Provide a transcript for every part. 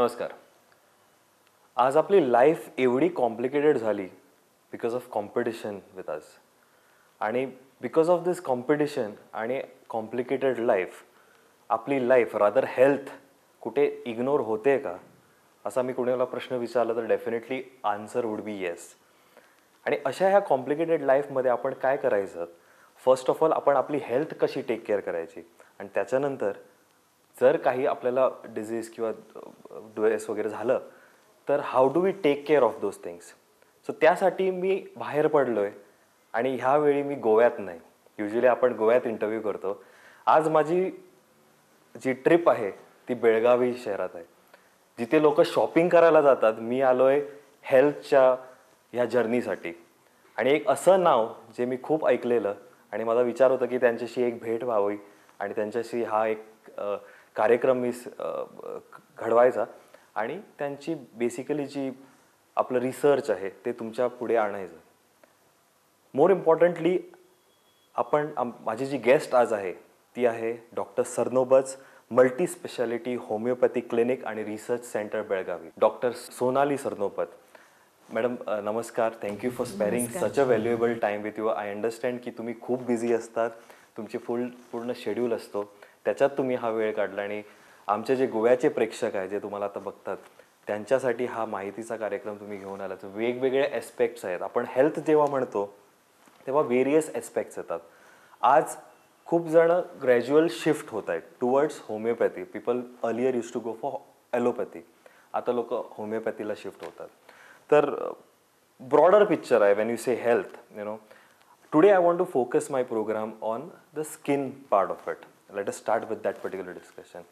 नमस्कार. आज आपली लाईफ एवढी कॉम्प्लिकेटेड झाली because of competition with us आणि because of this competition आणि कॉम्प्लिकेटेड लाईफ आपली लाईफ, रादर हेल्थ कुठे इग्नोर होते का, असा मी कोणाला प्रश्न विचारला तर definitely answer would be yes. आणि अशा ह्या कॉम्प्लिकेटेड लाईफमध्ये आपण काय करायचं? फर्स्ट ऑफ ऑल आपण आपली हेल्थ कशी टेक केअर करायची आणि त्याच्यानंतर जर काही आपल्याला डिझीज किंवा ड्वेस वगैरे झालं तर how do we take care of those things. So त्यासाठी मी बाहेर पडलो आहे आणि ह्यावेळी मी गोव्यात नाही. युजली आपण गोव्यात इंटरव्ह्यू करतो. आज माझी जी ट्रिप आहे ती बेळगावी शहरात आहे, जिथे लोक शॉपिंग करायला जातात. मी आलो आहे हेल्थच्या ह्या जर्नीसाठी आणि एक असं नाव जे मी खूप ऐकलेलं आणि माझा विचार होता की त्यांच्याशी एक भेट व्हावी आणि त्यांच्याशी हा एक कार्यक्रम मी घडवायचा आणि त्यांची बेसिकली जी आपलं रिसर्च आहे ते तुमच्या पुढे आणायचं. मोर इम्पॉर्टंटली आपण माझी जी गेस्ट आज आहे ती आहे doctor Sarnobat, multi speciality homeopathy clinic आणि research centre Belagavi, doctor Sonali Sarnobat. Madam नमस्कार. Thank you for sparing such a valuable time with you. I understand की तुम्ही खूप बिझी असतात, तुमची पूर्ण शेड्यूल असतो, त्याच्यात तुम्ही हा वेळ काढला आणि आमचे जे गोव्याचे प्रेक्षक आहेत जे तुम्हाला आता बघतात त्यांच्यासाठी हा माहितीचा कार्यक्रम तुम्ही घेऊन आलात. वेगवेगळे ॲस्पेक्ट्स आहेत. आपण हेल्थ जेव्हा म्हणतो तेव्हा व्हेरियस ॲस्पेक्ट्स येतात. आज खूप जण ग्रॅज्युअल शिफ्ट होत आहेत towards homeopathy. People earlier use to go for allopathy, आता लोक होमिओपॅथीला शिफ्ट होतात. तर ब्रॉडर पिक्चर आहे when you say health. You know, today I want to focus my program on the skin part of it. Let us start with that particular discussion.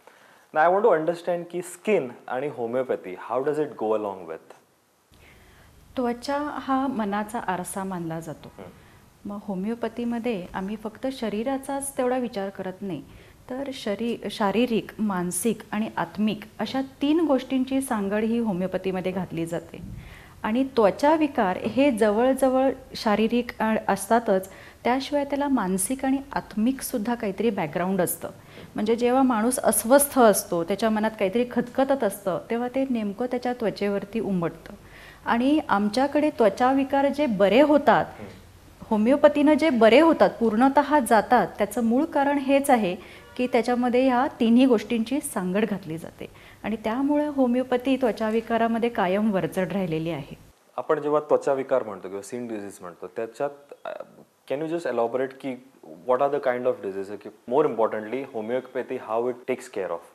Now I want to understand की skin आणि homeopathy, how does it go along with? त्वचा हा मनाचा आरसा मानला जातो. मग होमिओपॅथीमध्ये आम्ही फक्त शरीराचाच तेवढा विचार करत नाही, तर शारीरिक, मानसिक आणि आत्मिक अशा तीन गोष्टींची सांगड ही होमिओपॅथीमध्ये घातली जाते. आणि त्वचा विकार हे जवळजवळ शारीरिक असतातच, त्याशिवाय त्याला मानसिक आणि आत्मिकसुद्धा काहीतरी बॅकग्राऊंड असतं. म्हणजे जेव्हा माणूस अस्वस्थ असतो, त्याच्या मनात काहीतरी खतखतत असतं, तेव्हा ते नेमकं त्याच्या त्वचेवरती उमटतं. आणि आमच्याकडे त्वचा विकार जे बरे होतात, होमिओपॅथीनं जे बरे होतात, पूर्णतः जातात, त्याचं मूळ कारण हेच आहे की त्याच्यामध्ये ह्या तिन्ही गोष्टींची सांगड घातली जाते आणि त्यामुळे होमिओपॅथी त्वचा विकारामध्ये कायम वरचढ राहिलेली आहे. आपण जेव्हा त्वचा विकार म्हणतो किंवा स्किन डिझीज म्हणतो त्याच्यात can you just elaborate की what are the kind of disease, की more importantly homeopathy how it takes care of?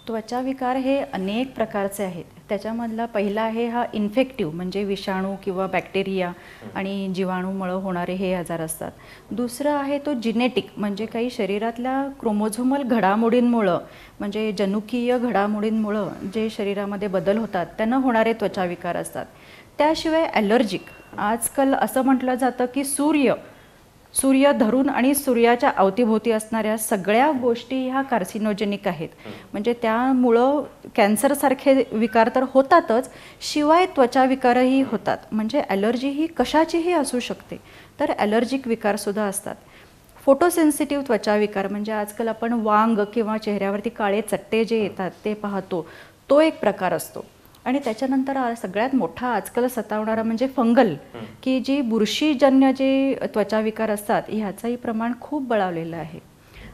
त्वचा विकार हे अनेक प्रकारचे आहेत. त्याच्यामधला पहिला आहे हा इन्फेक्टिव्ह, म्हणजे विषाणू किंवा बॅक्टेरिया आणि जीवाणूमुळे होणारे हे आजार असतात. दुसरं आहे तो जिनेटिक, म्हणजे काही शरीरातल्या क्रोमोझोमल घडामोडींमुळं, म्हणजे जनुकीय घडामोडींमुळं जे शरीरामध्ये बदल होतात त्यांना होणारे त्वचा विकार असतात. त्याशिवाय ॲलर्जिक, आजकाल असं म्हटलं जातं की सूर्य धरून आणि सूर्याच्या अवतीभोवती असणाऱ्या सगळ्या गोष्टी ह्या कार्सिनोजेनिक आहेत. म्हणजे त्यामुळं कॅन्सरसारखे विकार तर होतातच, शिवाय त्वचा विकारही होतात. म्हणजे ॲलर्जी ही कशाचीही असू शकते, तर ॲलर्जिक विकारसुद्धा असतात. फोटोसेन्सिटिव्ह त्वचा विकार म्हणजे आजकाल आपण वांग किंवा चेहऱ्यावरती काळे चट्टे जे येतात ते पाहतो, तो एक प्रकार असतो. आणि त्याच्यानंतर सगळ्यात मोठा आजकाल सतावणारा म्हणजे फंगल, की जी बुरशीजन्य जे त्वचा विकार असतात ह्याचंही प्रमाण खूप बळावलेलं आहे.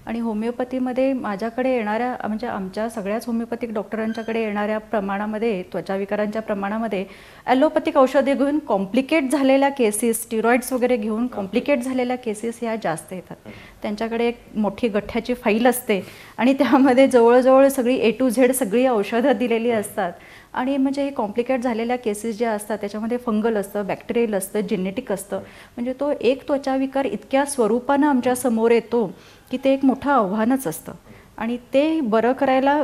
आणि होमिओपॅथीमध्ये माझ्याकडे येणाऱ्या, म्हणजे आमच्या सगळ्याच होमिओपॅथिक डॉक्टरांच्याकडे येणाऱ्या प्रमाणामध्ये, त्वचा विकारांच्या प्रमाणामध्ये ॲलोपॅथिक औषधे घेऊन कॉम्प्लिकेट झालेल्या केसेस, स्टिरॉइड्स वगैरे घेऊन कॉम्प्लिकेट झालेल्या केसेस ह्या जास्त येतात. त्यांच्याकडे एक मोठी गठ्ठ्याची फाईल असते आणि त्यामध्ये जवळजवळ सगळी ए टू झेड सगळी औषधं दिलेली असतात. आणि म्हणजे हे कॉम्प्लिकेट झालेल्या केसेस ज्या असतात त्याच्यामध्ये फंगल असतं, बॅक्टेरियल असतं, जेनेटिक असतं. म्हणजे तो एक त्वचा विकार इतक्या स्वरूपानं आमच्या समोर येतो की ते एक मोठं आव्हानच असतं. आणि ते बरं करायला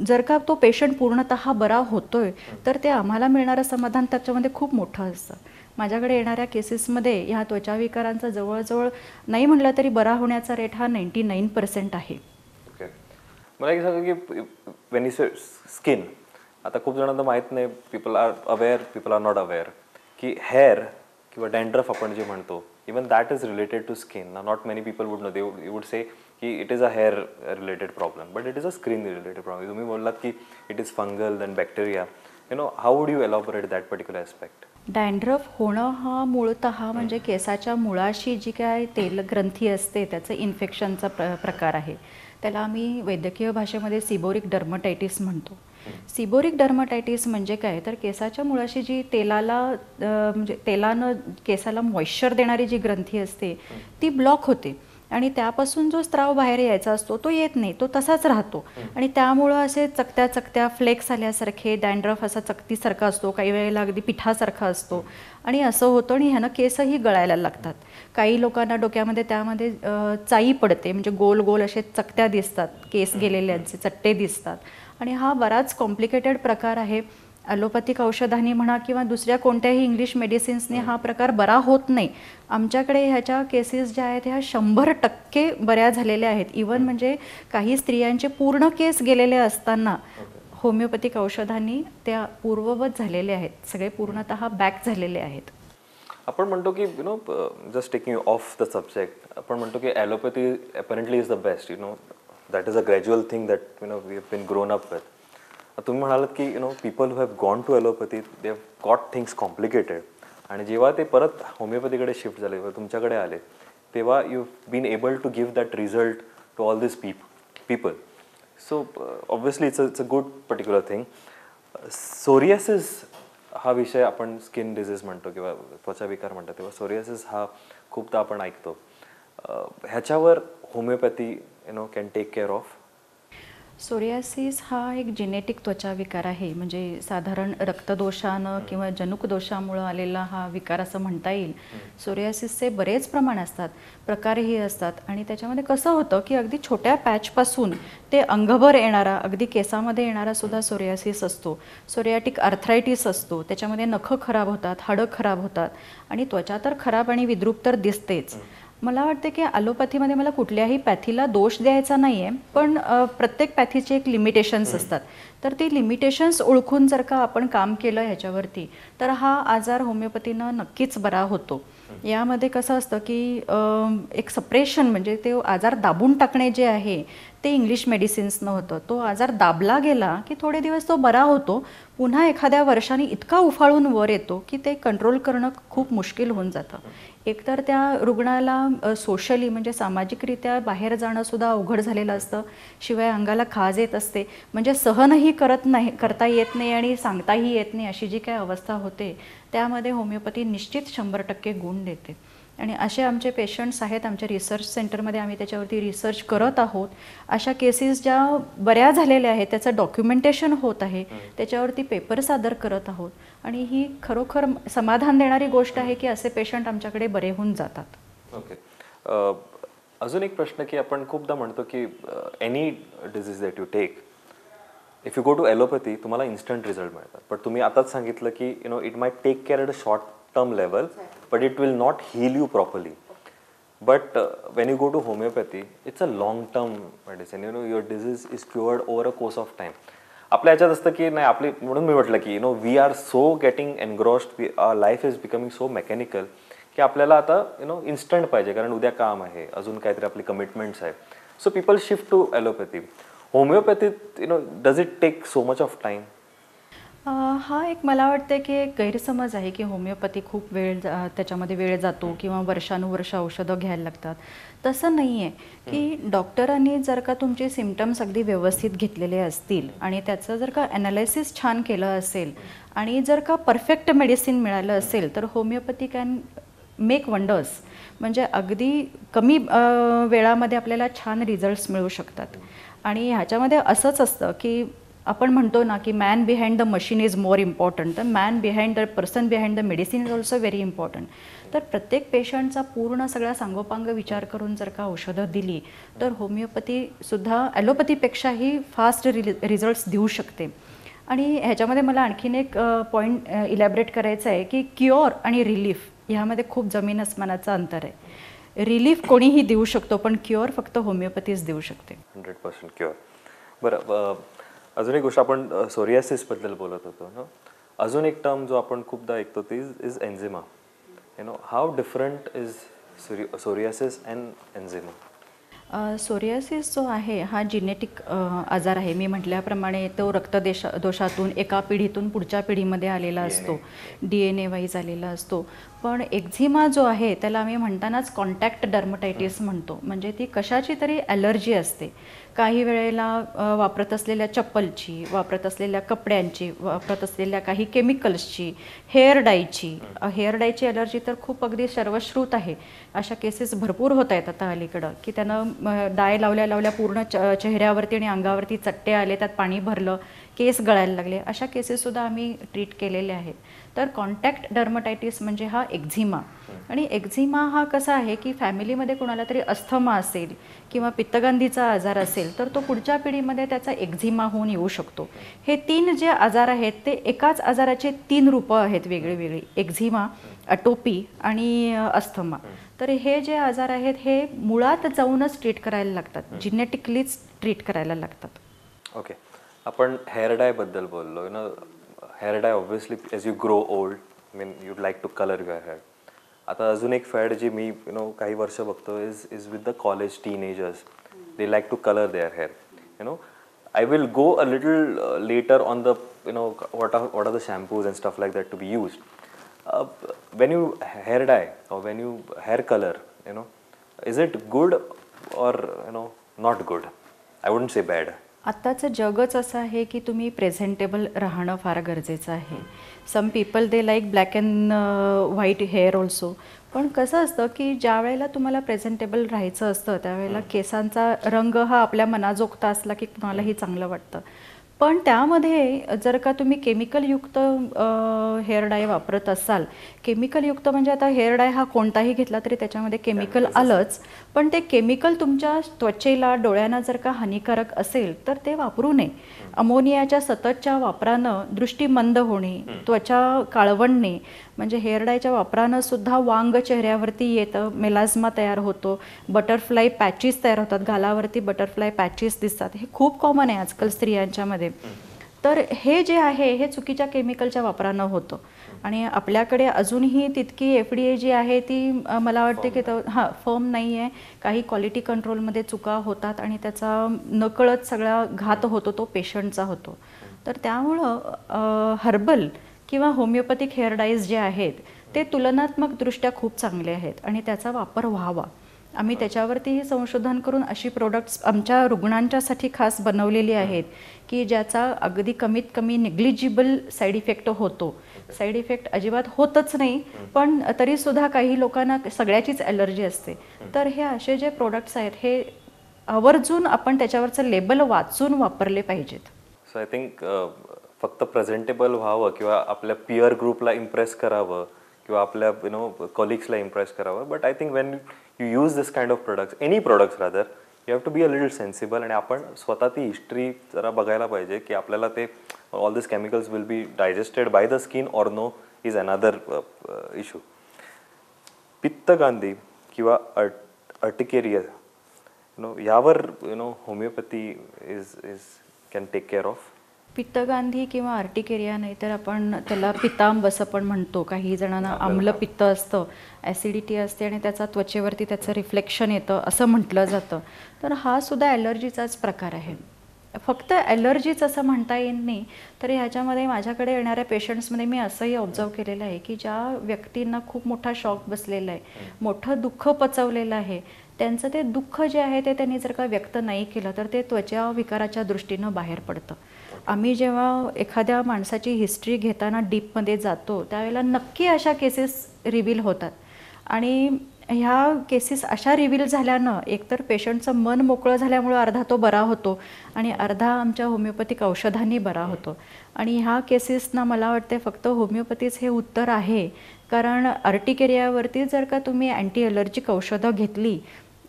जर का तो पेशंट पूर्णतः बरा होतोय तर ते आम्हाला मिळणारं समाधान त्याच्यामध्ये खूप मोठं असतं. माझ्याकडे येणाऱ्या केसेसमध्ये ह्या त्वचा विकारांचा जवळजवळ नाही म्हटलं तरी बरा होण्याचा रेट हा 99% आहे. ओके, मला एक सांगा की when you say skin, आता खूप जणांना माहीत नाही, people are aware, people are not aware की हेअर किंवा डॅन्ड्रफ आपण जे म्हणतो, even that is related to skin. Not many people would know. They would say की it is a hair related problem, but it is a skin related problem. तुम्ही बोललात की it is fungal and bacteria. How would you elaborate that particular aspect? Dandruff होणं हा मूळतः म्हणजे केसाच्या मुळाशी जी काय तेल ग्रंथी असते त्याचं इन्फेक्शनचा प्रकार आहे. त्याला आम्ही वैद्यकीय भाषेमध्ये सिबोरिक डर्मटायटिस म्हणतो. सिबोरिक डर्मटायटिस म्हणजे काय, तर केसाच्या मुळाशी जी तेलाला म्हणजे तेलानं केसाला मॉइश्चर देणारी जी ग्रंथी असते ती ब्लॉक होते आणि त्यापासून जो स्त्राव बाहेर यायचा असतो तो येत नाही, तो तसाच राहतो आणि त्यामुळं असे चकत्या चकत्या फ्लेक्स आल्यासारखे डॅन्ड्रफ असा चकतीसारखा असतो, काही वेळेला अगदी पिठासारखा असतो आणि असं होतं. आणि ह्यानं केसही गळायला लागतात. काही लोकांना डोक्यामध्ये त्यामध्ये चाई पडते, म्हणजे गोल गोल असे चकत्या दिसतात, केस गेलेल्यांचे चट्टे दिसतात. आणि हा बराच कॉम्प्लिकेटेड प्रकार आहे. ॲलोपॅथिक औषधांनी म्हणा किंवा दुसऱ्या कोणत्याही इंग्लिश मेडिसिन्सने हा प्रकार बरा होत नाही. आमच्याकडे ह्याच्या केसेस ज्या आहेत ह्या 100% बऱ्या झालेल्या आहेत. इवन म्हणजे काही स्त्रियांचे पूर्ण केस गेलेले असताना होमिओपॅथिक औषधांनी त्या पूर्ववत झालेले आहेत, सगळे पूर्णतः बॅक झालेले आहेत. आपण म्हणतो की just taking off the subject, आपण म्हणतो की allopathy apparently is the best, that is a gradual thing that we have been grown up with. तुम्ही म्हणालात की people who have gone to allopathy they have got things complicated, आणि जेव्हा ते परत होमिओपॅथीकडे शिफ्ट झाले किंवा तुमच्याकडे आले तेव्हा you been able to give that result to all this people. So obviously it's a good particular thing. Psoriasis हा विषय आपण स्किन डिझीज म्हणतो किंवा त्वचा विकार म्हणतो, तेव्हा सोरियासिस हा खूपदा आपण ऐकतो. ह्याच्यावर homeopathy can take care of? Psoriasis हा एक जेनेटिक त्वचा विकार आहे, म्हणजे साधारण रक्तदोषानं किंवा जनुक दोषामुळं आलेला हा विकार असं म्हणता येईल. सोरियासिसचे बरेच प्रमाण असतात, प्रकारही असतात आणि त्याच्यामध्ये कसं होतं की अगदी छोट्या पॅचपासून ते अंगभर येणारा, अगदी केसामध्ये येणारा सुद्धा सोरियासिस असतो. सोरियाटिक आर्थरायटिस असतो, त्याच्यामध्ये नखं खराब होतात, हाडं खराब होतात आणि त्वचा तर खराब आणि विद्रूप तर दिसतेच. मला वाटते की ॲलोपॅथीमध्ये मला कुठल्याही पॅथीला दोष द्यायचा नाही आहे, पण प्रत्येक पॅथीचे एक लिमिटेशन्स असतात, तर ती लिमिटेशन्स ओळखून जर का आपण काम केलं ह्याच्यावरती तर हा आजार होमिओपॅथीनं नक्कीच बरा होतो. यामध्ये कसं असतं की एक सप्रेशन म्हणजे ते आजार दाबून टाकणे जे आहे ते इंग्लिश मेडिसिन्सनं होतं. तो आजार दाबला गेला की थोडे दिवस तो बरा होतो, पुन्हा एखाद्या वर्षाने इतका उफाळून वर येतो की ते कंट्रोल करणं खूप मुश्किल होऊन जातं. एकतर त्या रुग्णाला सोशली म्हणजे सामाजिकरित्या बाहेर जाणंसुद्धा अवघड झालेलं असतं, शिवाय अंगाला खाज येत असते, म्हणजे सहनही करता येत नाही आणि सांगताही येत नाही, अशी जी काय अवस्था होते त्यामध्ये होमिओपॅथी निश्चित 100% गुण देते. आणि असे आमचे पेशंट्स आहेत, आमच्या रिसर्च सेंटरमध्ये आम्ही त्याच्यावरती रिसर्च करत आहोत. अशा केसेस ज्या बऱ्या झालेल्या आहेत त्याचं डॉक्युमेंटेशन होत आहे, त्याच्यावरती पेपर सादर करत आहोत आणि ही खरोखर समाधान देणारी गोष्ट आहे की असे पेशंट आमच्याकडे बरे होऊन जातात. ओके, अजून एक प्रश्न की आपण खूपदा म्हणतो की any disease that you take, if you go to allopathy तुम्हाला इन्स्टंट रिझल्ट मिळतात, पण तुम्ही आताच सांगितलं की it might take care at a short term level, but it will not heal you properly. But when you go to homeopathy, it's a long term medicine. Your disease is cured over a course of time. आपल्या ह्याच्यात असतं की नाही आपली, म्हणून मी म्हटलं की we are so getting engrossed, our life is becoming so mechanical की आपल्याला आता इन्स्टंट पाहिजे, कारण उद्या काम आहे, अजून काहीतरी आपली कमिटमेंट्स आहे. So people shift to allopathy. होमिओपॅथीत does it take so much of time? हा एक मला वाटतं की एक गैरसमज आहे की होमिओपॅथी खूप वेळ त्याच्यामध्ये वेळ जातो किंवा वर्षानुवर्ष औषधं घ्यायला लागतात. तसं नाही आहे की डॉक्टरांनी जर का तुमचे सिम्पटम्स अगदी व्यवस्थित घेतलेले असतील आणि त्याचं जर का ॲनालिसिस छान केलं असेल आणि जर का परफेक्ट मेडिसिन मिळालं असेल तर होमिओपॅथी can make wonders, म्हणजे अगदी कमी वेळामध्ये आपल्याला छान रिझल्ट्स मिळू शकतात. आणि ह्याच्यामध्ये असंच असतं की आपण म्हणतो ना की man behind the machine is more important, तर man behind the person behind the medicine is also very important. तर प्रत्येक पेशंटचा पूर्ण सगळा सांगोपांग विचार करून जर का औषधं दिली तर होमिओपॅथीसुद्धा ॲलोपॅथीपेक्षाही फास्ट रिझल्ट्स देऊ शकते. आणि ह्याच्यामध्ये मला आणखीन एक पॉईंट इलॅबरेट करायचं आहे की क्युअर आणि रिलीफ ह्यामध्ये खूप जमीन अस्मानाचं अंतर आहे. रिलीफ कोणीही देऊ शकतो पण क्युअर फक्त होमिओपॅथीच देऊ शकते. 100% क्युअर. बरं, अजून एक गोष्ट, आपण सोरियासिसबद्दल बोलत होतो ना, अजून एक टर्म जो आपण खूपदा ऐकतो ती is eczema. How different is psoriasis and eczema? Psoriasis जो आहे हा जिनेटिक आजार आहे. मी म्हटल्याप्रमाणे तो रक्तदेश दोषातून एका पिढीतून पुढच्या पिढीमध्ये आलेला असतो, DNA wise आलेला असतो. पण एक्झिमा जो आहे त्याला आम्ही म्हणतानाच कॉन्टॅक्ट डर्मटायटिस म्हणतो, म्हणजे ती कशाची तरी ॲलर्जी असते. काही वेळेला वापरत असलेल्या चप्पलची, वापरत असलेल्या कपड्यांची, वापरत असलेल्या काही केमिकल्सची, हेअर डायची. हेअर डायची ॲलर्जी तर खूप अगदी सर्वश्रुत आहे. अशा केसेस भरपूर होत आहेत आता अलीकडं की त्यांना डाय लावल्या लावल्या पूर्ण चेहऱ्यावरती आणि अंगावरती चट्टे आले, त्यात पाणी भरलं, केस गळायला लागले. अशा केसेससुद्धा आम्ही ट्रीट केलेल्या आहेत. तर कॉन्टॅक्ट डर्मटायटिस म्हणजे हा एक्झिमा. आणि एक्झिमा हा कसा आहे की फॅमिलीमध्ये कोणाला तरी अस्थमा असेल किंवा पित्तगांधीचा आजार असेल तर तो पुढच्या पिढीमध्ये त्याचा एक्झिमा होऊन येऊ शकतो. हे तीन जे आजार आहेत ते एकाच आजाराचे तीन रूपं आहेत वेगळी वेगळी, एक्झिमा, अटोपी आणि अस्थमा. तर हे जे आजार आहेत हे मुळात जाऊनच ट्रीट करायला लागतात, जिनेटिकलीच ट्रीट करायला लागतात. ओके, आपण हेअर डायबद्दल बोललो. You know, hair dye obviously as you grow old, I mean you'd like to colour your hair. आता अजून एक फॅड जी मी you know काही वर्ष बघतो is with the college teenagers, they like to colour their hair. You know, I will go a little later on the you know what are the shampoos and stuff like that to be used. When you hair dye or when you hair colour, you know, is it good or you know not good? I wouldn't say bad. आत्ताचं जगच असं आहे की तुम्ही presentable राहणं फार गरजेचं आहे. Some people they like black and white hair also. पण कसं असतं की ज्या वेळेला तुम्हाला प्रेझेंटेबल राहायचं असतं त्यावेळेला केसांचा रंग हा आपल्या मनाजोगता असला की कुणालाही चांगलं वाटतं. पण त्यामध्ये जर का तुम्ही केमिकलयुक्त हेअर डाय वापरत असाल, केमिकलयुक्त म्हणजे आता हेअर डाय हा कोणताही घेतला तरी त्याच्यामध्ये केमिकल आलंच, पण ते केमिकल तुमच्या त्वचेला, डोळ्यांना जर का हानिकारक असेल तर ते वापरू नये. अमोनियाच्या सततच्या वापरानं दृष्टी मंद होणे, त्वचा काळवणणे, म्हणजे हेअर डायच्या वापरानं सुद्धा वांग चेहऱ्यावरती येतं, मेलाझ्मा तयार होतो, बटरफ्लाय पॅचेस तयार होतात, गालावरती बटरफ्लाय पॅचेस दिसतात. हे खूप कॉमन आहे आजकाल स्त्रियांच्यामध्ये. तर हे जे आहे हे चुकीच्या केमिकलच्या वापरानं होतं. आणि आपल्याकडे अजूनही तितकी FDA जी आहे ती मला वाटते की हां फर्म नाही आहे. काही क्वालिटी कंट्रोलमध्ये चुका होतात आणि त्याचा नकळत सगळा घात होतो, तो पेशंटचा होतो. तर त्यामुळं हर्बल किंवा होमिओपॅथिक हेअर डाईज जे आहेत ते तुलनात्मकदृष्ट्या खूप चांगले आहेत आणि त्याचा वापर व्हावा. आम्ही त्याच्यावरतीही संशोधन करून अशी प्रोडक्ट्स आमच्या रुग्णांच्यासाठी खास बनवलेली आहेत की ज्याचा अगदी कमीत कमी निग्लिजिबल साईड इफेक्ट होतो. साईड इफेक्ट अजिबात होतच नाही, पण तरीसुद्धा काही लोकांना सगळ्याचीच ॲलर्जी असते. तर हे असे जे प्रोडक्ट्स आहेत हे आवर्जून आपण त्याच्यावरचं लेबल वाचून वापरले पाहिजेत. सो I think फक्त प्रेझेंटेबल व्हावं किंवा आपल्या पिअर ग्रुपला इम्प्रेस करावं किंवा आपल्या you know कॉलिग्सला इम्प्रेस करावं, but I think when you use this kind of products, any products rather, you have to be a little sensible. आणि आपण स्वतः ती हिस्ट्री जरा बघायला पाहिजे की आपल्याला ते all this chemicals will be digested by the skin or no is another issue. पित्तगांधी किंवा urticaria you know Yavar you know homeopathy is is can take care of. पित्तगांधी किंवा आर्टिकेरिया, नाही तर आपण त्याला पितांब असं पण म्हणतो. काही जणांना आम्लपित्त असतं, ॲसिडिटी असते आणि त्याचा त्वचेवरती त्याचं रिफ्लेक्शन येतं असं म्हटलं जातं. तर हा सुद्धा ॲलर्जीचाच प्रकार आहे. फक्त ॲलर्जीच असं म्हणता येत नाही, तर ह्याच्यामध्ये माझ्याकडे येणाऱ्या पेशंट्समध्ये मी असंही ऑब्झर्व केलेलं आहे की ज्या व्यक्तींना खूप मोठा शॉक बसलेला आहे, मोठं दुःख पचवलेलं आहे, त्यांचं ते दुःख जे आहे ते त्यांनी जर का व्यक्त नाही केलं तर ते त्वचा विकाराच्या दृष्टीनं बाहेर पडतं. आम्ही जेव्हा एखाद्या माणसाची हिस्ट्री घेताना डीपमध्ये जातो त्यावेळेला नक्की अशा केसेस रिव्हील होतात. आणि ह्या केसेस अशा रिव्हील झाल्यानं एकतर पेशंटचं मन मोकळं झाल्यामुळं अर्धा तो बरा होतो आणि अर्धा आमच्या होमिओपॅथिक औषधांनी बरा होतो. आणि ह्या केसेसना मला वाटते फक्त होमिओपॅथीच हे उत्तर आहे, कारण अर्टिकेरियावरती जर का तुम्ही अँटी ॲलर्जिक औषधं घेतली,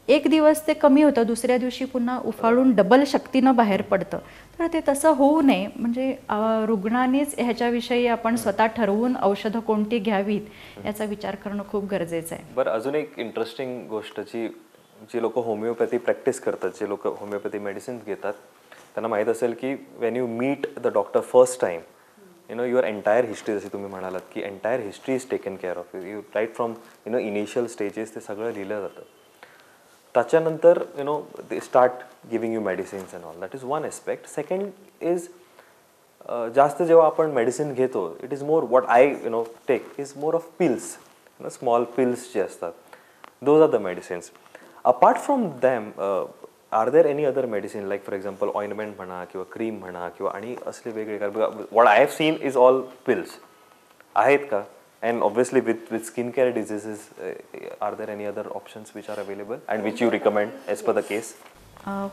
एक दिवस ते कमी होतं, दुसऱ्या दिवशी पुन्हा उफाळून डबल शक्तीनं बाहेर पडतं. तर ते तसं होऊ नये, म्हणजे रुग्णानेच ह्याच्याविषयी आपण स्वतः ठरवून औषधं कोणती घ्यावीत याचा विचार करणं खूप गरजेचं आहे. बरं, अजून एक इंटरेस्टिंग गोष्ट, जी जी लोकं होमिओपॅथी प्रॅक्टिस करतात, जे लोक होमिओपॅथी मेडिसिन्स घेतात, त्यांना माहीत असेल की when you meet the doctor first time, you know your entire history, जसे तुम्ही म्हणालात की entire history is taken care of you right from you know initial stages, ते सगळं लिहिलं जातं. ताच्या नंतर they start giving you medicines and all. That is one aspect. Second is जास्त जेव्हा आपण मेडिसिन घेतो, it is more what I take is more of pills, small pills जे असतात, those are the medicines. Apart from them, are there any other medicine, like for example ointment म्हणा किंवा cream म्हणा किंवा आणि असले वेगळे? कारण what I have seen is all pills आहेत का? And obviously with skin care diseases, are there any other options which are available and which you recommend as per the case?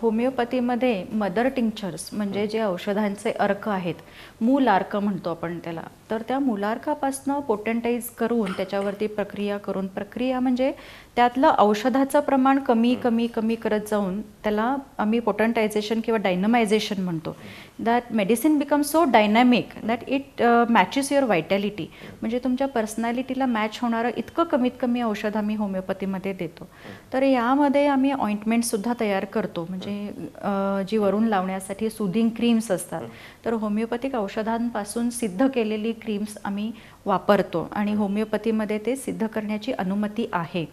होमिओपॅथीमध्ये mother tinctures म्हणजे जे औषधांचे अर्क आहेत, मूलार्क म्हणतो आपण त्याला, तर त्या मूलार्कापासनं पोटंटाईज करून त्याच्यावरती प्रक्रिया करून, प्रक्रिया म्हणजे त्यातलं औषधाचं प्रमाण कमी कमी कमी करत जाऊन त्याला आम्ही पोटंटायझेशन किंवा डायनमायझेशन म्हणतो. That medicine become so dynamic that it matches your vitality, म्हणजे तुमच्या पर्सनॅलिटीला मॅच होणारं इतकं कमीत कमी औषध आम्ही होमिओपॅथीमध्ये देतो. तर यामध्ये आम्ही ऑइंटमेंटसुद्धा तयार करतो, म्हणजे जी वरून लावण्यासाठी सुदिंग क्रीम्स असतात, तर होमिओपॅथिक औषधांपासून सिद्ध केलेली क्रीम्स आम्ही वापरतो आणि होमिओपॅथीमध्ये ते सिद्ध करण्याची अनुमती आहे.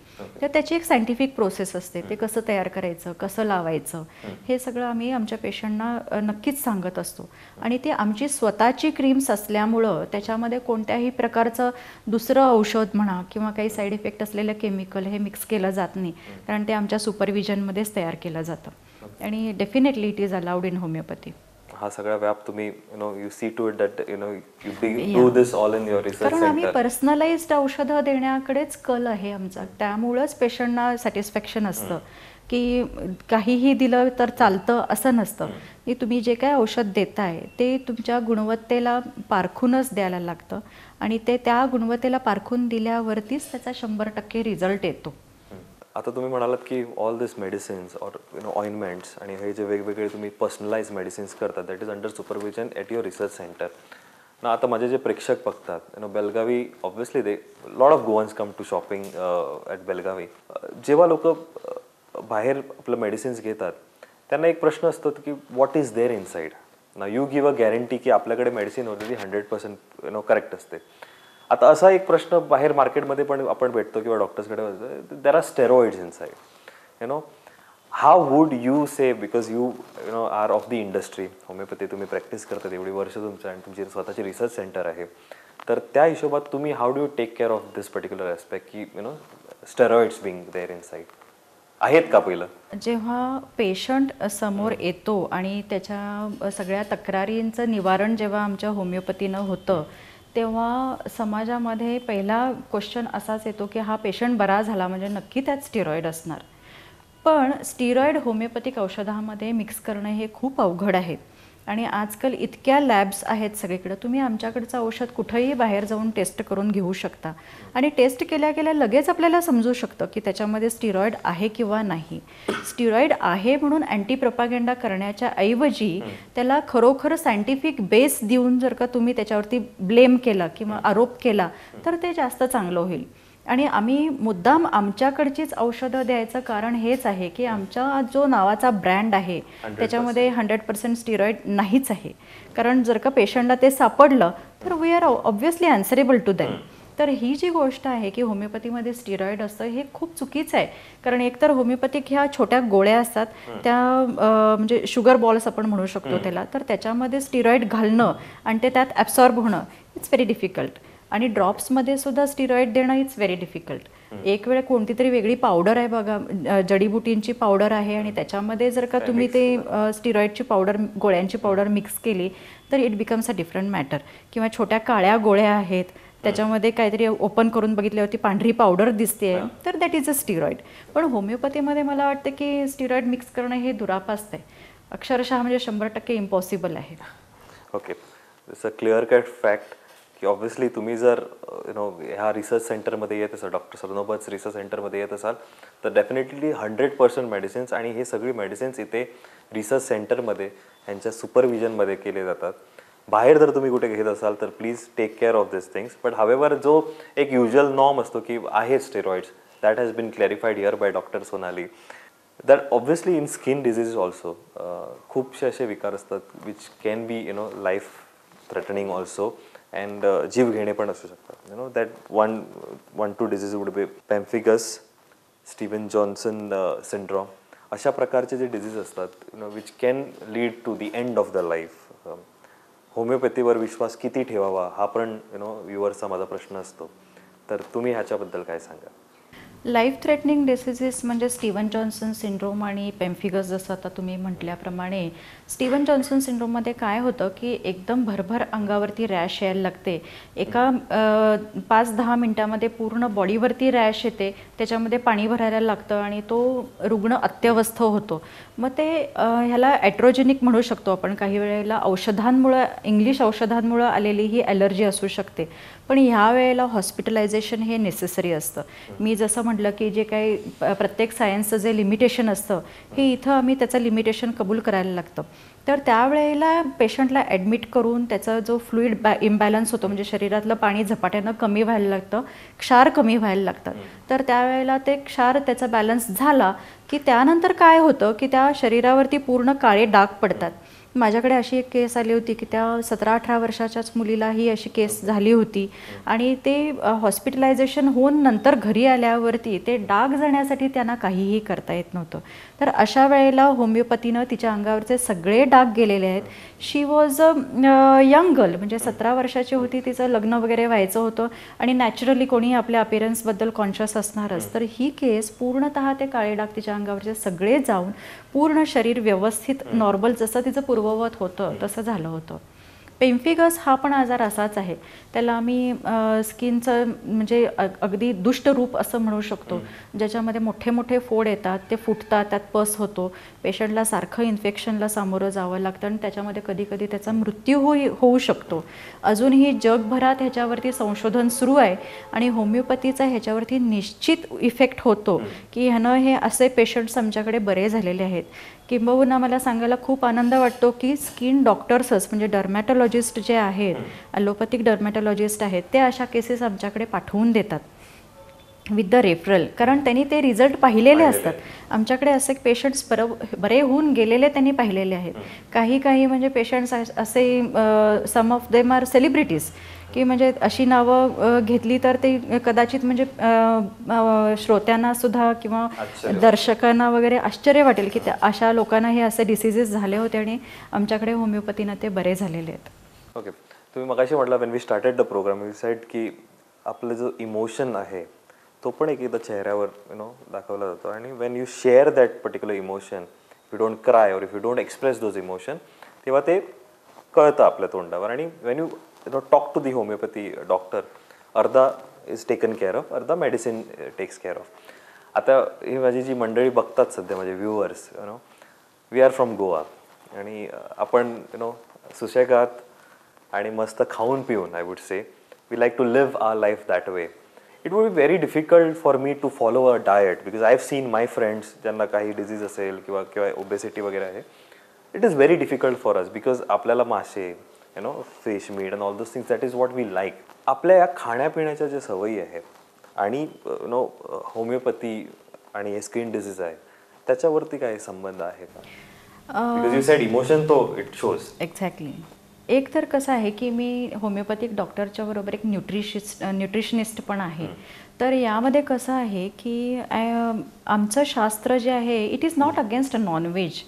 तर त्याची एक सायंटिफिक प्रोसेस असते, ते कसं तयार करायचं, कसं लावायचं, हे सगळं आम्ही आमच्या पेशंटना नक्कीच सांगत असतो. आणि ते आमची स्वतःची क्रीम्स असल्यामुळं त्याच्यामध्ये कोणत्याही प्रकारचं दुसरं औषध म्हणा किंवा काही साईड इफेक्ट असलेलं केमिकल हे मिक्स केलं जात नाही, कारण ते आमच्या सुपरविजनमध्येच तयार केलं जातं. आणि definitely it is allowed in homeopathy. हा सगळा व्याप तुम्ही you see to it that you do this all in your research center. कारण आम्ही पर्सनलाइज्ड औषधं देण्याकडेच कल आहे आमचा, त्यामुळेच पेशंटना सॅटिस्फॅक्शन असतं की काहीही दिलं तर चालतं असं नसतं, की तुम्ही जे काय औषध देताय ते तुमच्या गुणवत्तेला पारखूनच द्यायला लागतं आणि ते त्या गुणवत्तेला पारखून दिल्यावरतीच त्याचा 100% रिझल्ट येतो. आता तुम्ही म्हणालात की all this medicines or ointments आणि हे जे वेगवेगळे तुम्ही पर्सनलाइज मेडिसिन्स करतात, that is under supervision at your research centre ना. आता माझे जे प्रेक्षक बघतात Belagavi, obviously they lot of Goans come to shopping at Belagavi. जेव्हा लोक बाहेर आपलं मेडिसिन्स घेतात त्यांना एक प्रश्न असतो की what is there inside. ना you give a guarantee की आपल्याकडे मेडिसिन होती ती 100% करेक्ट असते. आता असा एक प्रश्न बाहेर मार्केटमध्ये पण आपण भेटतो किंवा डॉक्टर्सकडे, there are steroids inside, how would you say, because you are of the industry, homeopathy तुम्ही प्रॅक्टिस करतात एवढी वर्ष तुमचं आणि तुमची स्वतःची रिसर्च सेंटर आहे, तर त्या हिशोबात तुम्ही how do you take care of this particular aspect की स्टेरॉइड्स बिंग there inside आहेत का? पहिलं जेव्हा पेशंट समोर येतो आणि त्याच्या सगळ्या तक्रारींचं निवारण जेव्हा आमच्या होमिओपॅथीनं होतं तेव्हा समाजामध्ये पहिला क्वेश्चन असाच येतो की हा पेशंट बरा झाला म्हणजे नक्की त्यात स्टिरॉइड असणार. पण स्टिरॉइड होमिओपॅथिक औषधामध्ये मिक्स करणं हे खूप अवघड आहे आणि आजकाल इतक्या लॅब्स आहेत सगळीकडं, तुम्ही आमच्याकडचं औषध कुठंही बाहेर जाऊन टेस्ट करून घेऊ शकता आणि टेस्ट केल्या केल्या लगेच आपल्याला समजू शकतं की त्याच्यामध्ये स्टिरॉइड आहे किंवा नाही. स्टिरॉइड आहे म्हणून अँटी प्रोपागेंडा करण्याच्या ऐवजी त्याला खरोखर सायंटिफिक बेस देऊन जर का तुम्ही त्याच्यावरती ब्लेम केला किंवा आरोप केला तर ते जास्त चांगलं होईल. आणि आम्ही मुद्दाम आमच्याकडचीच औषधं द्यायचं कारण हेच आहे की आमचा जो नावाचा ब्रँड आहे त्याच्यामध्ये 100% स्टिरॉइड नाहीच आहे, कारण जर का पेशंटला ते सापडलं तर we are obviously answerable to them. तर ही जी गोष्ट आहे की होमिओपॅथीमध्ये स्टिरॉइड असतं हे खूप चुकीचं आहे, कारण एकतर होमिओपॅथिक ह्या छोट्या गोळ्या असतात त्या म्हणजे शुगर बॉल्स आपण म्हणू शकतो त्याला, तर त्याच्यामध्ये स्टिरॉइड घालणं आणि ते त्यात ॲब्सॉर्ब होणं it's very difficult. आणि ड्रॉप्समध्ये सुद्धा स्टिरॉइड देणं it's very difficult. एक वेळ कोणती तरी वेगळी पावडर आहे बघा, जडीबुटींची पावडर आहे आणि त्याच्यामध्ये जर का तुम्ही ते स्टिरॉइडची पावडर, गोळ्यांची पावडर मिक्स केली तर it becomes a different matter. किंवा छोट्या काळ्या गोळ्या आहेत त्याच्यामध्ये काहीतरी ओपन करून बघितल्यावरती पांढरी पावडर दिसते तर that is a steroid. पण होमिओपॅथीमध्ये मला वाटतं की स्टिरॉइड मिक्स करणं हे दुरापास्त आहे, अक्षरशः म्हणजे 100% इम्पॉसिबल आहे. Okay, it's a clear cut fact की ऑब्व्हियसली तुम्ही जर ह्या रिसर्च सेंटरमध्ये येत असाल, डॉक्टर सरनोबत रिसर्च सेंटरमध्ये येत असाल तर डेफिनेटली 100% मेडिसिन्स आणि हे सगळी मेडिसिन्स इथे रिसर्च सेंटरमध्ये यांच्या सुपरविजनमध्ये केले जातात. बाहेर जर तुम्ही कुठे घेत असाल तर please take care of this things. But however जो एक युजल नॉर्म असतो की आहे steroids, that has been clarified here by doctor Sonali. That obviously in skin disease also खूपशे असे विकार असतात which can be life threatening also and जीव घेणे पण असू शकतात. That one two disease would be pemphigus, Steven Johnson syndrome अशा प्रकारचे जे डिझीज असतात, you know, which can lead to the end of the life, होमिओपॅथीवर विश्वास किती ठेवावा हा पण you know व्ह्युअर्सचा माझा प्रश्न असतो. तर तुम्ही ह्याच्याबद्दल काय सांगा? लाईफ थ्रेटनिंग डिसिजेस म्हणजे स्टीवन जॉन्सन सिंड्रोम आणि पेम्फिगस, जसं आता तुम्ही म्हटल्याप्रमाणे. स्टीवन जॉन्सन सिंड्रोममध्ये काय होतं की एकदम भरभर अंगावरती रॅश यायला लागते. एका 5-10 मिनटामध्ये पूर्ण बॉडीवरती रॅश येते, त्याच्यामध्ये पाणी भरायला लागतं आणि तो रुग्ण अत्यवस्थ होतो. मग ते ह्याला ॲट्रोजेनिक म्हणू शकतो आपण. काही वेळेला औषधांमुळं, इंग्लिश औषधांमुळं आलेली ही ॲलर्जी असू शकते, पण ह्या वेळेला हॉस्पिटलायझेशन हे नेसेसरी असतं. मी जसं म्हटलं की जे काही प्रत्येक सायन्सचं जे लिमिटेशन असतं, हे इथं आम्ही त्याचं लिमिटेशन कबूल करायला लागतं. तर त्यावेळेला पेशंटला ॲडमिट करून त्याचा जो फ्लुईड इम्बॅलन्स होतो, म्हणजे शरीरातलं पाणी झपाट्यानं कमी व्हायला लागतं, क्षार कमी व्हायला लागतात. तर त्यावेळेला ते क्षार त्याचा बॅलन्स झाला की त्यानंतर काय होतं की त्या शरीरावरती पूर्ण काळे डाग पडतात. माझ्याकडे अशी एक केस आली होती की त्या 17-18 वर्षाच्याच मुलीला ही अशी केस झाली होती आणि ते हॉस्पिटलायझेशन होऊन नंतर घरी आल्यावरती ते डाग जाण्यासाठी त्यांना काहीही करता येत नव्हतं. तर अशा वेळेला होमिओपॅथीनं तिच्या अंगावरचे सगळे डाग गेलेले आहेत. She was a young girl, म्हणजे 17 वर्षाची होती, तिचं लग्न वगैरे व्हायचं होतं आणि नॅचरली कोणी आपल्या अपिअरन्सबद्दल कॉन्शियस असणारच. तर ही केस पूर्णतः ते काळे डाग तिच्या अंगावरचे सगळे जाऊन पूर्ण शरीर व्यवस्थित नॉर्मल जसं तिचं पूर्ववत होतं तसं झालं होतं. पेम्फिगस हा पण आजार असाच आहे. त्याला आम्ही स्किनचं म्हणजे अगदी दुष्ट रूप असं म्हणू शकतो, ज्याच्यामध्ये मोठे मोठे फोड येतात, ते फुटतात, त्यात पस होतो, पेशंटला सारखं इन्फेक्शनला सामोरं जावं लागतं आणि त्याच्यामध्ये कधी कधी त्याचा मृत्यू होऊ शकतो. अजूनही जगभरात ह्याच्यावरती संशोधन सुरू आहे आणि होमिओपॅथीचा ह्याच्यावरती निश्चित इफेक्ट होतो की ह्यानं हे असे पेशंट्स आमच्याकडे बरे झालेले आहेत. किंबहुना मला सांगायला खूप आनंद वाटतो की स्किन डॉक्टर्सच म्हणजे डर्मॅटॉलॉजिस्ट जे आहेत, ॲलोपॅथिक डर्मॅटॉलॉजिस्ट आहेत, ते अशा केसेस आमच्याकडे पाठवून देतात विथ the referral, कारण त्यांनी ते रिझल्ट पाहिलेले असतात. आमच्याकडे असे पेशंट्स बरे होऊन गेलेले त्यांनी पाहिलेले आहेत. काही काही म्हणजे पेशंट्स असे, some of them are celebrities, की म्हणजे अशी नावं घेतली तर ते कदाचित म्हणजे श्रोत्यांना सुद्धा किंवा दर्शकांना वगैरे आश्चर्य वाटेल की त्या अशा लोकांना हे असे डिसिजेस झाले होते आणि आमच्याकडे होमिओपॅथीनं ते बरे झालेले आहेत. ओके, तुम्ही मगाशी म्हटलं when we started the program you said की आपलं जो इमोशन आहे तो पण एक एकदा चेहऱ्यावर you know दाखवला जातो आणि when you share that particular emotion, if you don't cry or if you don't express those emotion, तेव्हा ते कळतं आपल्या तोंडावर. आणि when you you know talk to the homeopathy doctor, अर्धा is taken care of, अर्धा मेडिसिन टेक्स केअर ऑफ. आता ही माझी जी मंडळी बघतात सध्या, माझे viewers, you know we are from Goa आणि आपण you know सुशेगात आणि मस्त खाऊन पिऊन, I would say we like to live our life that way. It would be very difficult for me to follow a diet because I have seen my friends ज्यांना काही disease असेल किंवा किंवा ओबेसिटी वगैरे आहे, it is very difficult for us because आपल्याला मासे, you know, fish, meat and all those things, that is what we like. आपल्या या खाण्यापिण्याच्या ज्या सवयी आहेत आणि you know homeopathy आणि हे स्किन डिझीज आहे त्याच्यावरती काही संबंध आहे का? Because you said emotion तो it shows. Exactly. एक तर कसं आहे की मी होमिओपॅथिक डॉक्टरच्या बरोबर एक न्यूट्रिशनिस्ट पण आहे. तर यामध्ये कसं आहे की आमचं शास्त्र जे आहे, it is not against non veg.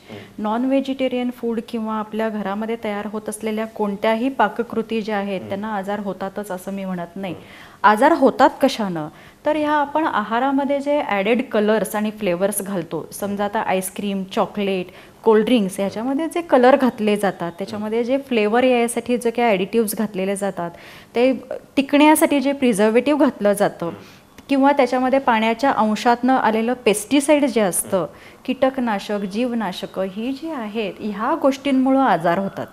Non vegetarian food किंवा आपल्या घरामध्ये तयार होत असलेल्या कोणत्याही पाककृती ज्या आहेत त्यांना आजार होतातच असं मी म्हणत नाही. आजार होतात कशानं? तर ह्या आपण आहारामध्ये जे ॲडेड कलर्स आणि फ्लेवर्स घालतो, समजा आता आईस्क्रीम, चॉकलेट, कोल्ड्रिंक्स ह्याच्यामध्ये जे कलर घातले जातात, त्याच्यामध्ये जे फ्लेवर यायसाठी जे काही ॲडिटिव्ज घातलेले जातात, ते टिकण्यासाठी जे प्रिझर्वेटिव्ह घातलं जातं किंवा त्याच्यामध्ये पाण्याच्या अंशातनं आलेलं पेस्टिसाईड जे असतं, कीटकनाशक, जीवनाशकं ही जी आहेत, ह्या गोष्टींमुळं आजार होतात.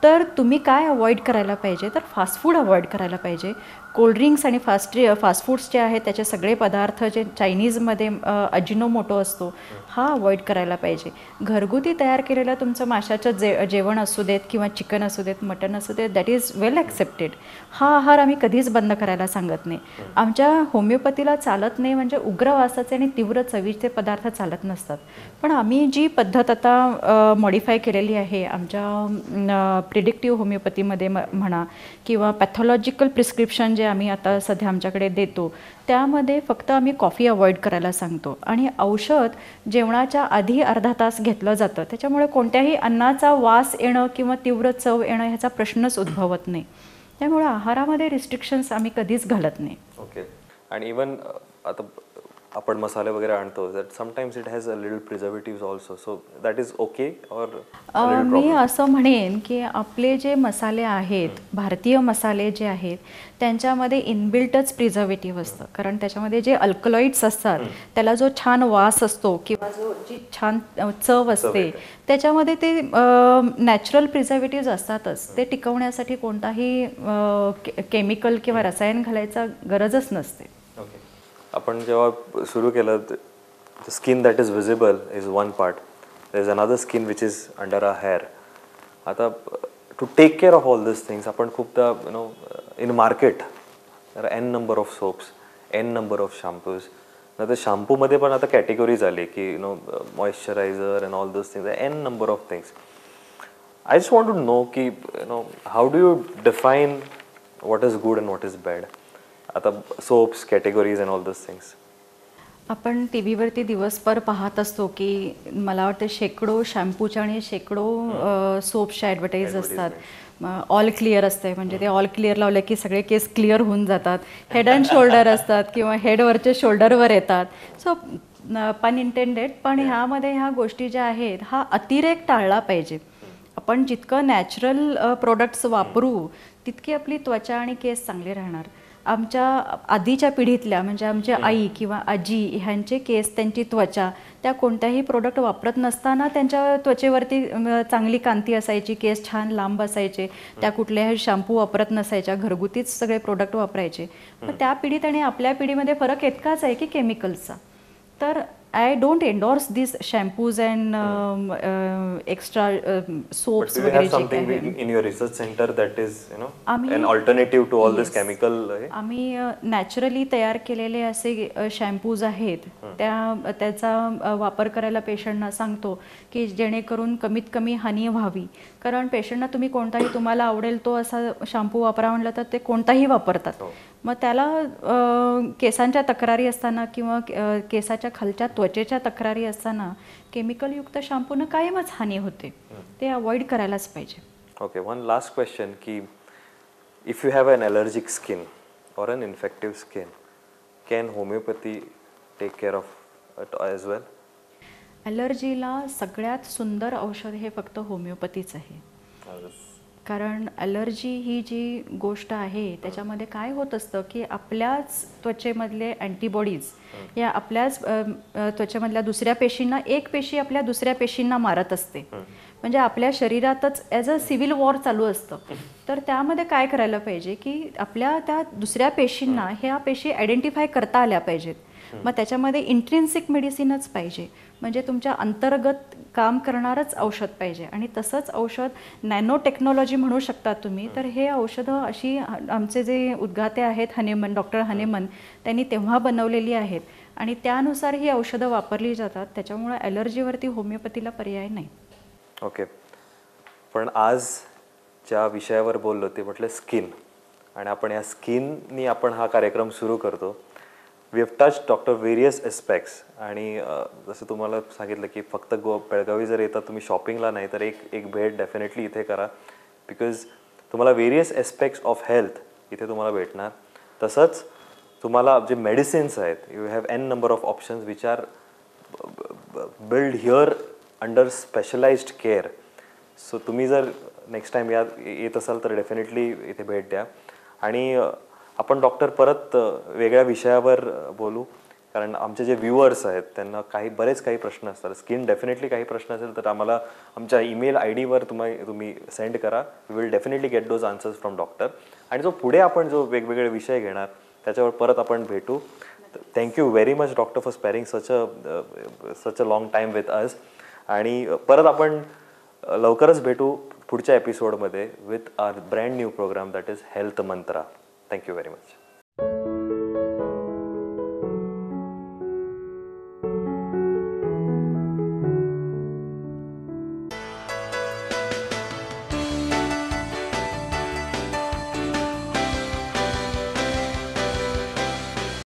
तर तुम्ही काय अवॉइड करायला पाहिजे? तर फास्ट फूड अवॉइड करायला पाहिजे. कोल्ड्रिंक्स आणि फास्ट फूड्स जे आहेत त्याचे सगळे पदार्थ जे चायनीजमध्ये अजिनोमोटो असतो हा अवॉइड करायला पाहिजे. घरगुती तयार केलेलं तुमचं माशाचं जेवण असू देत किंवा चिकन असू देत, मटन असू देत, that is well accepted. हा आहार आम्ही कधीच बंद करायला सांगत नाही. आमच्या होमिओपॅथीला चालत नाही म्हणजे उग्र वासाचे आणि तीव्र चवीचे पदार्थ चालत नसतात. पण आम्ही जी पद्धत आता मॉडिफाय केलेली आहे आमच्या प्रिडिक्टिव्ह होमिओपॅथीमध्ये म्हणा किंवा पॅथॉलॉजिकल प्रिस्क्रिप्शन जे आम्ही आता सध्या आमच्याकडे देतो त्यामध्ये फक्त आम्ही कॉफी अवॉइड करायला सांगतो आणि औषध जेवणाच्या आधी अर्धा तास घेतलं जातं. त्याच्यामुळे कोणत्याही अन्नाचा वास येणं किंवा तीव्र चव येणं ह्याचा प्रश्नच उद्भवत नाही. त्यामुळे आहारामध्ये रिस्ट्रिक्शन्स आम्ही कधीच घालत नाही. ओके. आणि इवन आता आपण मसाले वगैरे आणतो, that sometimes it has a little preservatives also, so that is okay or? मी असं म्हणेन की आपले जे मसाले आहेत, भारतीय मसाले जे आहेत त्यांच्यामध्ये इनबिल्टच प्रिझर्वेटिव्ह असतं, कारण त्याच्यामध्ये जे अल्कलॉइड्स असतात त्याला जो छान वास असतो किंवा जो जी छान चव असते त्याच्यामध्ये ते नॅचरल प्रिझर्वेटिव्ह असतातच. ते टिकवण्यासाठी कोणताही केमिकल किंवा रसायन घालायचा गरजच नसते. ओके. आपण जेव्हा सुरू केलं, the skin that is visible is one part, there is another skin which is under a hair. आता to take care of all this things आपण खूपदा you know in market there are n number of soaps, n number of shampoos. तर शॅम्पूमध्ये पण आता कॅटेगोरीज आली की you know moisturiser and all those things, n number of things. I just want to know की you know how do you define what is good and what is bad? आता soaps, categories and all those things. आपण T व्हीवरती दिवसभर पाहत असतो की मला वाटतं शेकडो शॅम्पूच्या आणि शेकडो सोप्सच्या ॲडव्हर्टाईज असतात. ऑल क्लिअर असते, म्हणजे ते ऑल क्लिअर लावलं की सगळे केस क्लिअर होऊन जातात. हेड अँड शोल्डर असतात किंवा हेडवरचे शोल्डरवर येतात. सो पन इंटेंडेड, पण ह्यामध्ये ह्या गोष्टी ज्या आहेत हा अतिरेक टाळला पाहिजे. आपण जितकं नॅचरल प्रोडक्ट्स वापरू तितकी आपली त्वचा आणि केस चांगले राहणार. आमच्या आधीच्या पिढीतल्या म्हणजे आमच्या आई किंवा आजी ह्यांचे केस, त्यांची त्वचा त्या कोणत्याही प्रोडक्ट वापरत नसताना त्यांच्या त्वचेवरती चांगली कांती असायची, केस छान लांब असायचे, त्या कुठल्याही शॅम्पू वापरत नसायच्या, घरगुतीच सगळे प्रोडक्ट वापरायचे. पण त्या पिढीत आणि आपल्या पिढीमध्ये फरक इतकाच आहे की केमिकल्सचा. तर I don't endorse this shampoos and extra soaps वगैरे. Something in your research centre that is you know an alternative to all this chemical? आम्ही नॅचरली तयार केलेले असे शॅम्पूज आहेत, त्याचा वापर करायला पेशंटना सांगतो की जेणेकरून कमीत कमी हानी व्हावी. कारण पेशंटना तुम्ही कोणताही तुम्हाला आवडेल तो असा शॅम्पू वापरा म्हटलं तर ते कोणताही वापरतात. मग त्याला केसांच्या तक्रारी असताना किंवा केसाच्या खालच्या त्वचेच्या तक्रारी असताना केमिकलयुक्त शॅम्पूनं कायमच हानी होते, ते अवॉइड करायलाच पाहिजे. ओके, वन लास्ट क्वेश्चन की if you have an allergic skin or an infective skin, can homeopathy take care of it as well? ॲलर्जीला सगळ्यात सुंदर औषध हे फक्त होमिओपॅथीच आहे. कारण ॲलर्जी ही जी गोष्ट आहे त्याच्यामध्ये काय होत असतं की आपल्याच त्वचेमधले अँटीबॉडीज या आपल्याच त्वचेमधल्या दुसऱ्या पेशींना, एक पेशी आपल्या दुसऱ्या पेशींना मारत असते. म्हणजे आपल्या शरीरातच ॲज अ सिव्हिल वॉर चालू असतं. तर त्यामध्ये काय करायला पाहिजे की आपल्या त्या दुसऱ्या पेशींना ह्या पेशी आयडेंटिफाय करता आल्या पाहिजेत. मग त्याच्यामध्ये इंट्रिन्सिक मेडिसिनच पाहिजे, म्हणजे तुमच्या अंतर्गत काम करणारच औषध पाहिजे. आणि तसंच औषध नॅनो टेक्नॉलॉजी म्हणू शकता तुम्ही. तर हे औषधं अशी आमचे जे उद्गाते आहेत हनेमन, डॉक्टर हनेमन, त्यांनी तेव्हा बनवलेली आहेत आणि त्यानुसार ही औषधं वापरली जातात. त्याच्यामुळे ॲलर्जीवरती होमिओपॅथीला पर्याय नाही. ओके. पण आज ज्या विषयावर बोललो ते म्हटलं स्किन, आणि आपण या स्किननी आपण हा कार्यक्रम सुरू करतो. We have touch doctor various aspects. आणि जसं तुम्हाला सांगितलं की फक्त बेळगावी जर येतात तुम्ही शॉपिंगला नाही तर एक भेट डेफिनेटली इथे करा, because तुम्हाला व्हेरियस एस्पेक्ट्स ऑफ हेल्थ इथे तुम्हाला भेटणार. तसंच तुम्हाला जे मेडिसिन्स आहेत, you have n number of options which are build here under specialised care. So तुम्ही जर नेक्स्ट टाईम येत असाल तर डेफिनेटली इथे भेट द्या. आणि आपण डॉक्टर परत वेगळ्या विषयावर बोलू, कारण आमचे जे व्ह्युअर्स आहेत त्यांना बरेच काही प्रश्न असतात. स्किन डेफिनेटली काही प्रश्न असेल तर आम्हाला आमच्या ईमेल I डीवर तुम्ही सेंड करा. We will definitely get those answers from doctor. आणि जो पुढे आपण जो वेगवेगळे विषय घेणार त्याच्यावर परत आपण भेटू. Thank you very much doctor for sparing such a long time with us. आणि परत आपण लवकरच भेटू पुढच्या एपिसोडमध्ये with our brand new programme that is health Mantra. Thank you very much.